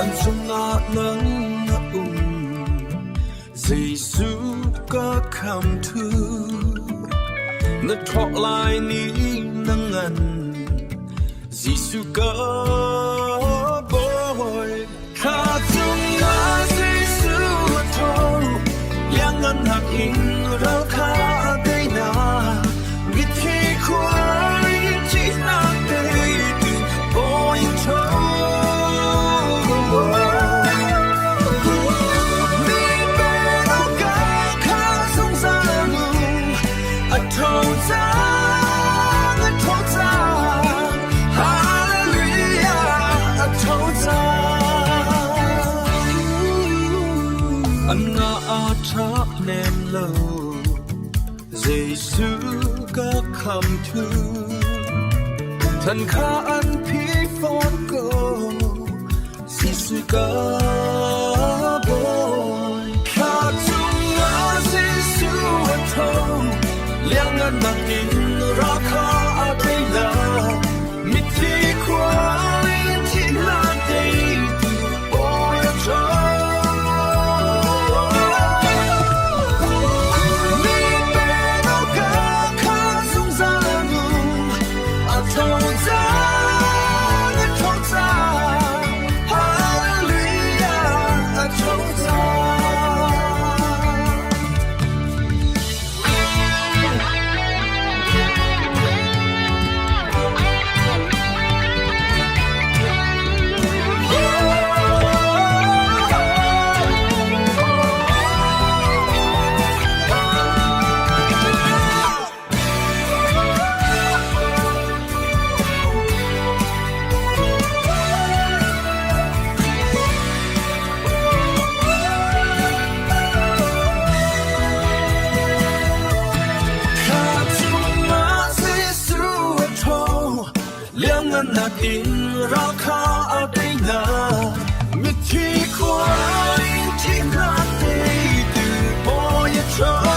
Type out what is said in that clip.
Thlan chungah nang na um, Jesuh ka khamtu. Na thawk lai ni na ngan, Jesuh ka bawi. Thla chungah Jesuh a tho, liangngannak in ral kha a tei hna. Mithi khua in thihnak teitu bawi a tho. Mi pe kha zungzal nung, a tho cang, a tho cang. Hallelujah, a tho cang. An nga a ṭha nem lo, Jesuh ka khamtu. Than kha an phi fawn ko, Jesuh ka bawi. Thla cungah Jesuh a tho, liangngannak in ra kha a tei la. Mithi khua in thihnak teitu bawi a tho. Mi penawk kha zungzal nung, a tho cang, a tho cang. Hallelujah, a tho cang. Liangngannak in ral kha a tei hna. Mithi khua in thihnak teitu Bawi a ṭha.